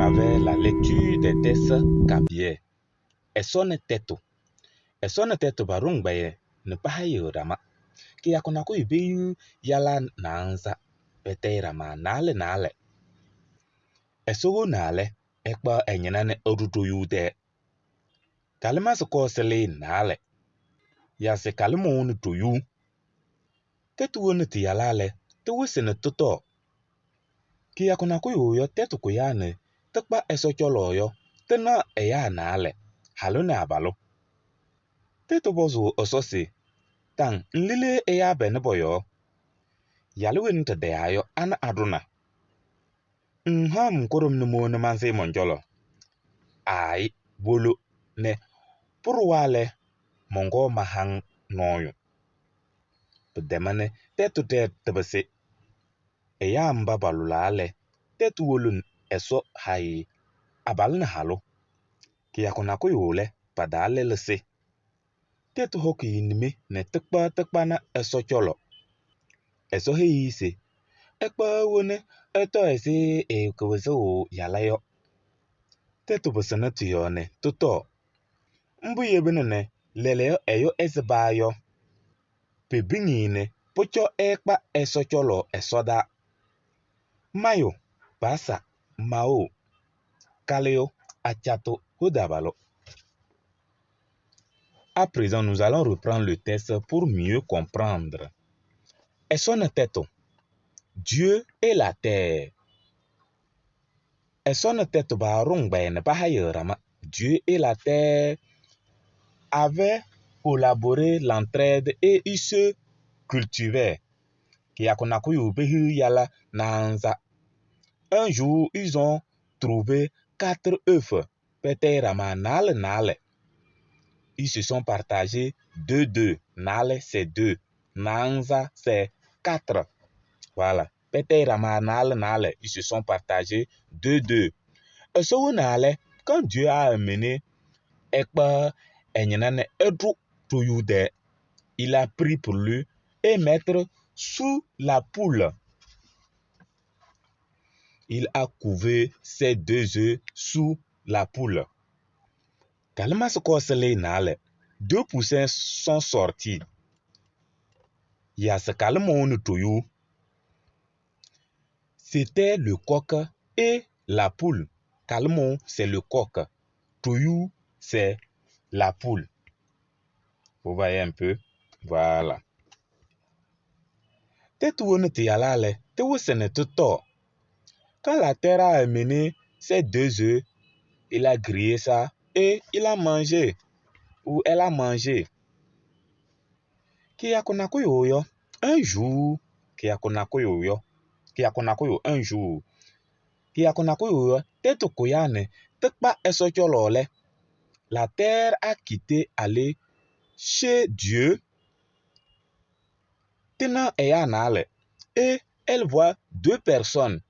Travers la lecture des textes kabyè. Ɛsɔ nɛ tɛtʋ. Ɛsɔ nɛ tɛtʋ paɖʋ ŋgbɛyɛ nɛ pahayɩɣ ɖama. Kɩyakʋ nakʋyʋ pehiɣ yalaa naanza, pɛtɛyɩ ɖama naalɛ naalɛ. Ɛsɔ wonaa lɛ, ɛkpaɣ ɛ-ñɩna nɛ ɛɖʋ ɖoyuu tɛɛ. Kalɩmasɩ kɔɔ sɩlɩyɩ naalɛ. Yasɩ kalɩmɔʋ nɛ ɖoyuu. Tɛtʋ woni tɩ-yalaa lɛ, tɩwɩsɩ nɛ tɩtɔɔ. Kɩyakʋ nakʋyʋ yɔ tɛtʋ kʋyaa nɛ tɩkpa Ɛsɔ cɔlɔ yɔ, tɩnaɣ ɛyaa naalɛ, halʋ nɛ abalʋ. Tɛtʋ pɔzʋʋ Ɛsɔ se: "Taŋ ŋli le ɛyaa pɛnɛ pɔ-yɔɔ? Yalʋ wena ɖɩtayaa yɔ ana aɖʋna? Ŋhaɣ-m kʋɖʋm nɛ mowoni mansɩ mɔn-cɔlɔ? Aayɩ, wolo nɛ pʋɖʋwa lɛ, mɔnkɔɔ maha-ŋ nɔɔyʋ." Pɩtɛma nɛ tɛtʋ ɖɛɛ tɩpɩsɩ. Ɛyaa mba palʋlaa lɛ, tɛtʋ wolo Ɛsɔ ha-ɩ abalʋ nɛ halʋ. Kɩyakʋ nakʋyʋ lɛ, pa-taa lɩlɩsɩ. Tɛtʋ hɔkɩ-ɩ nime nɛ tɩkpaɣ tɩkpanɩ Ɛsɔ cɔlɔ. Ɛsɔ heyi-i se ɛkpaɣ ewona ɛtɔɔ ɛzɩ ɛɛkɩwɩzʋʋ yala yɔ. Tɛtʋ pɩsɩnɩ tɩ-yɔɔ nɛ tɩtɔɔ. Mbʋ yebina nɛ lɛɛlɛɛyɔ ɛyʋ ɛsɩba yɔ, pebiŋ-i nɛ pʋcɔ ɛɛkpa Ɛsɔ cɔlɔ ɛsɔdaa. Mayʋ Bassa Mao Kalɩyʋ Acatu Hodabalo. À présent, nous allons reprendre le texte pour mieux comprendre. Ɛsɔ nɛ tɛtʋ. Dieu et la terre. Ɛsɔ nɛ tɛtʋ paɖʋ ŋgbɛyɛ nɛ pahayɩɣ ɖama. Dieu et la terre avaient collaboré l'entraide et ils se cultivaient. Kɩyakʋ nakʋyʋ pehiɣ yala naanza. Un jour, ils ont trouvé quatre œufs. Pɛtɛyɩ ɖama naalɛ naalɛ. Ils se sont partagés deux deux. Naalɛ, c'est deux. Naanza, c'est quatre. Voilà. Pɛtɛyɩ ɖama naalɛ naalɛ. Ils se sont partagés deux deux. Ɛsɔ wonaa lɛ, quand Dieu a amené ɛkpaɣ ɛ-ñɩna nɛ ɛɖʋ ɖoyuu tɛɛ, il a pris pour lui et mettre sous la poule. Il a couvé ses deux œufs sous la poule. Kalɩmasɩ kɔɔ sɩlɩyɩ naalɛ. Deux poussins sont sortis. Yasɩ kalɩmɔʋ nɛ ɖoyuu. C'était le coq et la poule. Kalɩmɔʋ, c'est le coq. Ɖoyuu, c'est la poule. Vous voyez un peu? Voilà. Tɛtʋ woni tɩ-yalaa lɛ, tɩwɩsɩ nɛ tɩtɔɔ. Quand la terre a amené ses deux œufs, il a grillé ça et il a mangé. Ou elle a mangé. Kɩyakʋ nakʋyʋ yɔ, un jour, kɩyakʋ nakʋyʋ yɔ, kɩyakʋ nakʋyʋ un jour. Kɩyakʋ nakʋyʋ yɔ, tɛtʋ kʋyaa nɛ tɩkpa Ɛsɔ cɔlɔ lɛ, la terre a quitté aller chez Dieu. Tɩnaɣ ɛyaa naalɛ et elle voit deux personnes,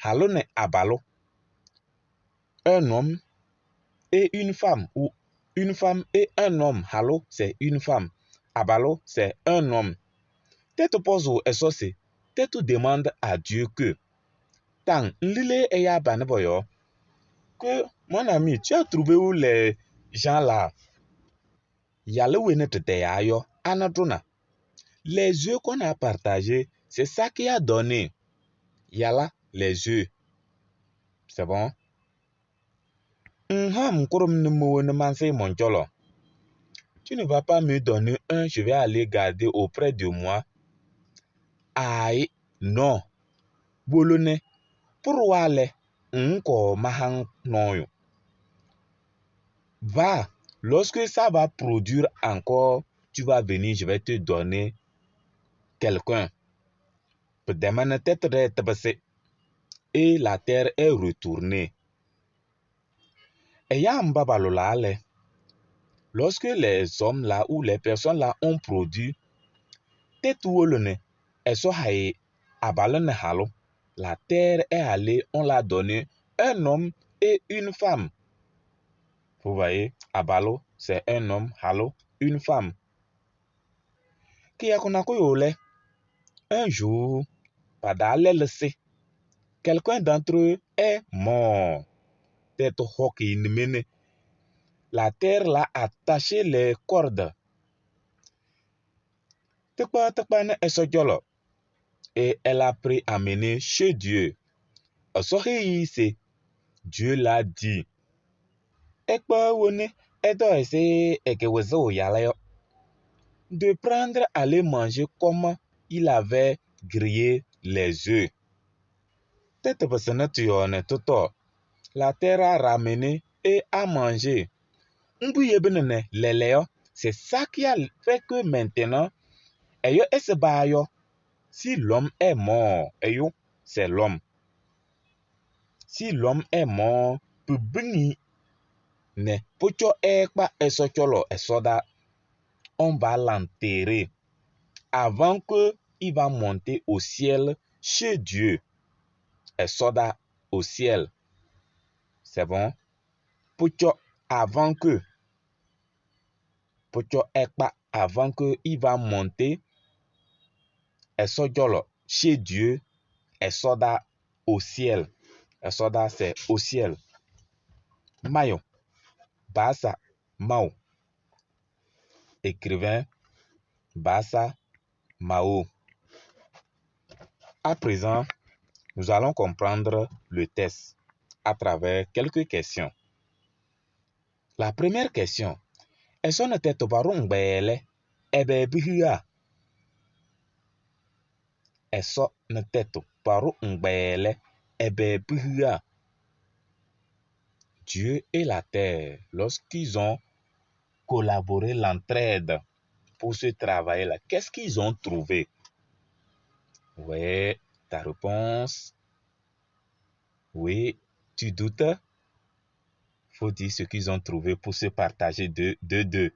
halʋ nɛ abalʋ. Un homme et une femme ou une femme et un homme. Halʋ, c'est une femme. Abalʋ, c'est un homme. Tɛtʋ pɔzʋ Ɛsɔ se, tɛtʋ demande à Dieu que, Taŋ, ŋli le ɛyaa banɛ pɔ-yɔɔ? Que, mon ami, tu as trouvé où les gens là? Yalʋ wena ɖɩtɛyaa yɔ, ana ɖʋna? Les œufs qu'on a partagés, c'est ça qui a donné. Yala, les œufs. C'est bon? Ŋhaɣ-m kʋɖʋm nɛ mowoni mansɩ mɔn-cɔlɔ. Tu ne vas pas me donner un, je vais aller garder auprès de moi. Ayi, non. Wolo nɛ pʋɖʋwa lɛ, ŋŋkɔɔ maha-ŋ nɔɔyʋ. Va, lorsque ça va produire encore, tu vas venir, je vais te donner quelqu'un. Pɩtɛma nɛ tɛtʋ ɖɛɛ tɩpɩsɩ. Et la terre est retournée. Ɛyaa mba palʋlaa lɛ, lorsque les hommes là ou les personnes là ont produit, tɛtʋ wolo nɛ Ɛsɔ ha-ɩ abalʋ nɛ halʋ. La terre est allée, on l'a donné un homme et une femme. Vous voyez, abalʋ, c'est un homme, halʋ, une femme. Kɩyakʋ nakʋyʋ lɛ, un jour, pa-taa lɛlɩsɩ. Quelqu'un d'entre eux est mort. Tɛtʋ hɔkɩ La terre l'a attaché les cordes. Et elle a pris amené chez Dieu. Dieu l'a dit. De prendre aller manger comme il avait grillé les œufs. La terre a ramené et a mangé. C'est ça qui a fait que maintenant, si l'homme est mort, c'est l'homme. Si l'homme est mort, on va l'enterrer avant que il va monter au ciel chez Dieu. Esoda au ciel. C'est bon? Avant que avant que il va monter chez Dieu, Esoda au ciel. Esoda c'est au ciel. Mayo. Bassa Mao. Écrivain Bassa Mao. À présent, nous allons comprendre le test à travers quelques questions. La première question, est-ce qu'on était Dieu et la terre, lorsqu'ils ont collaboré l'entraide pour ce travail-là, qu'est-ce qu'ils ont trouvé? Oui, ta réponse. Oui, tu doutes? Faut dire ce qu'ils ont trouvé pour se partager deux, deux, deux.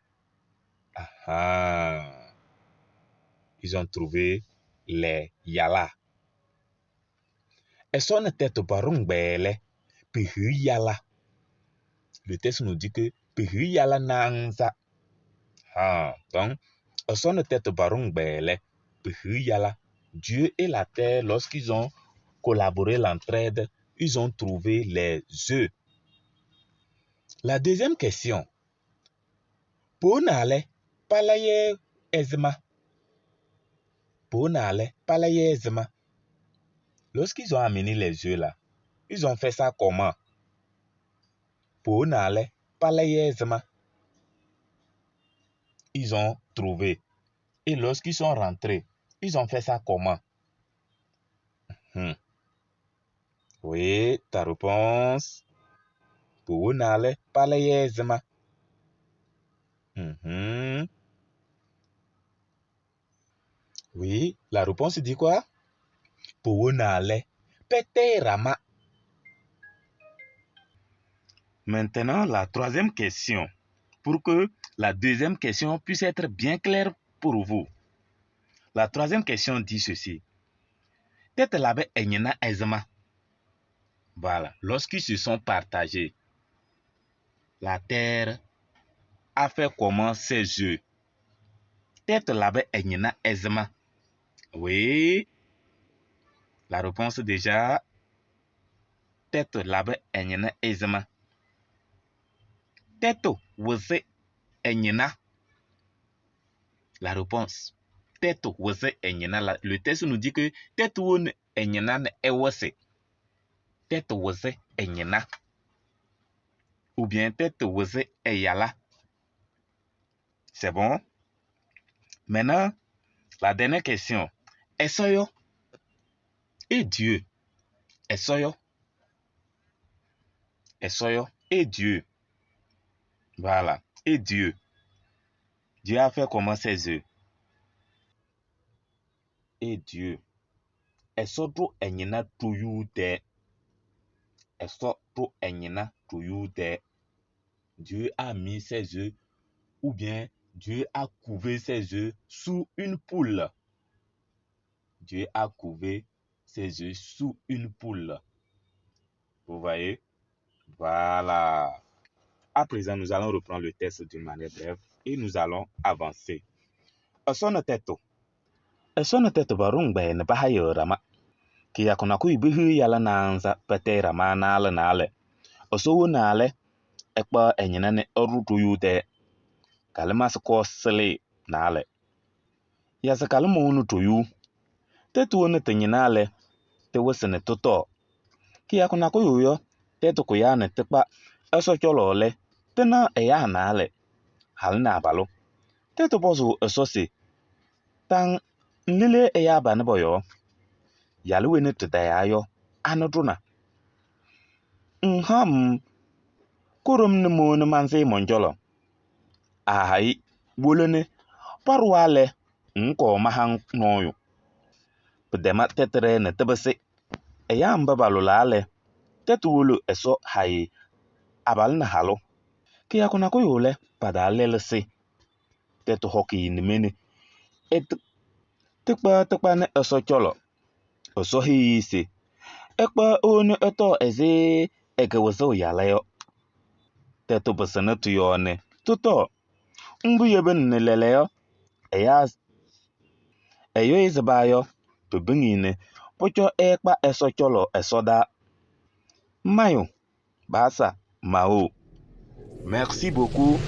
Ah, ah. Ils ont trouvé les yala. Yala. Le texte nous dit que yala nanza. Ah, donc, yala. Dieu et la terre, lorsqu'ils ont collaboré l'entraide, ils ont trouvé les œufs. La deuxième question. Ponale palaye ezma. Ponale palaye ezma. Lorsqu'ils ont amené les œufs là, ils ont fait ça comment? Ponale palaye ezma. Ils ont trouvé. Et lorsqu'ils sont rentrés, ils ont fait ça comment? Oui, ta réponse. Ponale palaye ezma. Oui, la réponse dit quoi? Ponale peterama. Maintenant, la troisième question, pour que la deuxième question puisse être bien claire pour vous. La troisième question dit ceci. Tête là-bas, enyena ezma. Voilà. Lorsqu'ils se sont partagés, la terre a fait comment ses œufs? Tête là-bas, enyena ezma. Oui. La réponse déjà. Tête là-bas, enyena ezma. Tête wose enyena. La réponse. Tête wose enyena. Le texte nous dit que tête wone enyena ne ewose. Tête wose enyena. Ou bien tête wose eyala. C'est bon? Maintenant, la dernière question. Esoyo et Dieu. Esoyo. Esoyo et Dieu. Voilà. Et Dieu. Dieu a fait comment ses œufs? Et Dieu. Esodo enyena toyude. Esodo enyena toyude. Dieu a mis ses œufs, ou bien Dieu a couvé ses œufs sous une poule. Dieu a couvé ses œufs sous une poule. Vous voyez? Voilà. À présent, nous allons reprendre le test d'une manière brève et nous allons avancer. Esono teto. Esono teto barungba ne bahayo rama. Kiya kuna kui bihu yala nanza pete rama nale nale. Ɛsɔ wonaa lɛ, ɛkpaɣ ɛ-ñɩna nɛ ɛɖʋ ɖoyuu tɛɛ. Kalɩmasɩ kɔɔ sɩlɩɩ naalɛ. Yazɩ kalɩmɔʋ nɛ ɖoyuu. Tɛtʋ woni tɩ-ñɩna lɛ, tɩwɩsɩ nɛ tɩtɔɔ. Kɩyakʋ nakʋyʋ yɔ, tɛtʋ kʋyaa nɛ tɩkpa Ɛsɔ cɔlɔ lɛ, tɩnaɣ ɛyaa naalɛ, halʋ nɛ abalʋ. Tɛtʋ pɔzʋʋ Ɛsɔ se: Taŋ ŋle le ɛyaa panɛ pɔ-yɔɔ? Yalʋ wena ɖɩtayaa yɔ, anɩ ɖʋna? Ŋhaɣ-m kʋɖʋm nɛ mowoni mansɩ mɔn-cɔlɔ. Aayɩ, wolo nɛ paɖʋwa lɛ, ŋŋkɔɔ maha-ŋ nɔɔyʋ. Pɩtɛma tɛtʋ ɖɛɛ nɛ tɩpɩsɩ. Ɛyaa mba palʋlaa lɛ, tɛtʋ wolo Ɛsɔ ha-ɩ abalʋ nɛ halʋ. Kɩyakʋ nakʋyʋ lɛ, pa-taa lɛlʋ sɩ. Tɛtʋ hɔkɩ-ɩ nime nɛ tɩkpaɣ tɩkpanɩ Ɛsɔ cɔlɔ. Ɛsɔ heyi-i se ɛkpaɣ ewoni ɛtɔɔ ɛzɩ ɛkɩwɩzʋʋ yala yɔ. Tɛtʋ pɩsɩnɩ tɩ-yɔɔ nɛ tɩtɔɔ. Mbʋ yebina nɛ lɛɛlɛɛyɔ, ɛyʋ sɩba yɔ, pipiŋ-i nɛ pʋcɔ ɛɛkpa Ɛsɔ cɔlɔ ɛsɔdaa. Mayʋ, Bassa Mao. Merci beaucoup.